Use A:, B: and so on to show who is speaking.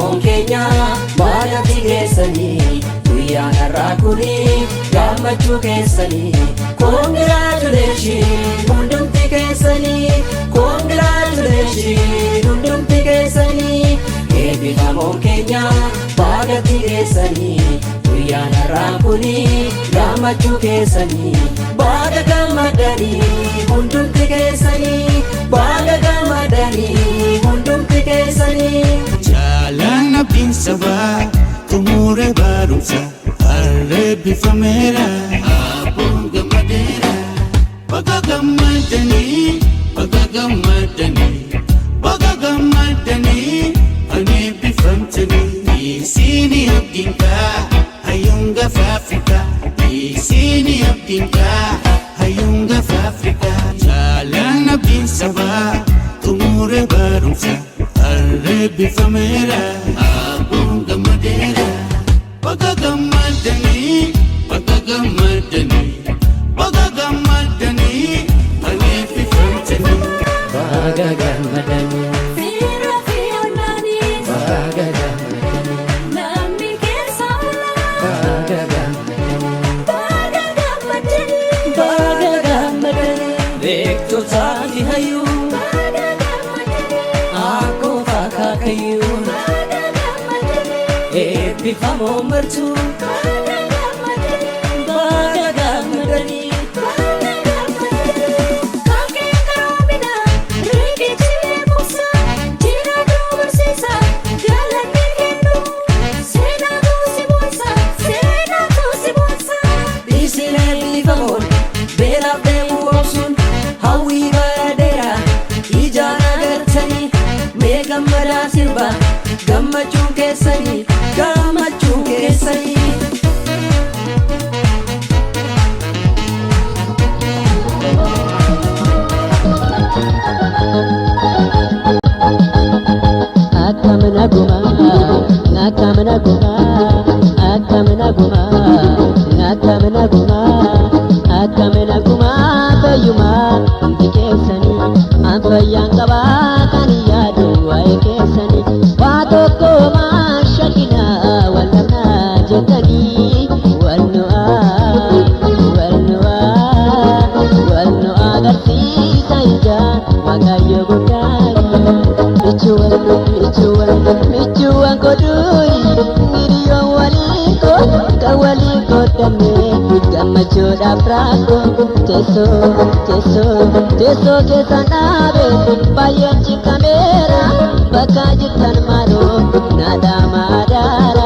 A: Eebbifamoon keenya baagatti geessanii guyyaan har'aa kuni gammachuu keessanii. Congratulation hundumti keessanii, congratulation hundumti keessanii. Eebbifamoon keenya baagatti geessanii guyyaan har'aa kuni gammachuu keessanii. Baga gammadanii hundumti keessanii, baga gammadanii hundumti keessanii.
B: Jaalaan abdiin sabaa xumure barumsa har'a eebbifameera. Abboon gammadeera. Baga gammadanii, baga gammadanii, baga gammadanii kan eebbifamtanii. Isiini abdiin kaa hayyuun gafa Afrikaa. Isiini abdiin kaa hayyuun gafa Afrikaa. Jaalaan abdiin sabaa xumure barumsa har'a eebbifameera. Abboon gammadeera. Baga gammadanii, baga gammadanii, baga gammadanii kan eebbifamtanii.
A: Baga gammadanii.
C: Fiira fi ollaanis
A: Baga gammadanii.
C: Namni keessa ollaa
A: Baga gammadanii.
C: Baga gammadanii.
A: Baga gammadanii. Beektotaa fi hayyuu
C: Baga gammadanii.
A: Akkoo akaakayyuu
C: Baga gammadanii.
A: Eebbifamoo martuu
C: Baga gammadanii.
A: Baga gammadanii.
C: Baga gammadanii. Kalqee karoomina riqichi beekumsa jiraatu barsiisa galanni kennu seenaatu si boonsa, seenaatu si boonsa.
A: Isin eebbifamoon beelaaf deemuu obsuun hawwii bara dheeraa ijaan agartanii mee gammadaa sirba gammachuun keessanii, gammachuun keessanii.
D: Akkam naguma, akkam naguma, akkam naguma, akkam naguma, akkam naguma, fayyuma hundi keessanii an fayyaan qabaa kan yaadu waa'ee keessanii waa tokko maa shakkinaa wal dhabnaa jettanii wal nu'aa, wal nu'aa, wal nu agarsiisa ijaan Waaqayyo guddaani. Michuuwwan, michuuwwan, michuuwwan godhuuri hiriyoon waliin koo kan waliin qooddanne gammachuudhaaf rakkoo teessoo, teessoo, teessoo keessan dhaabe baay'een cinqameera bakka jirtan maaloo naadhaa maadaara.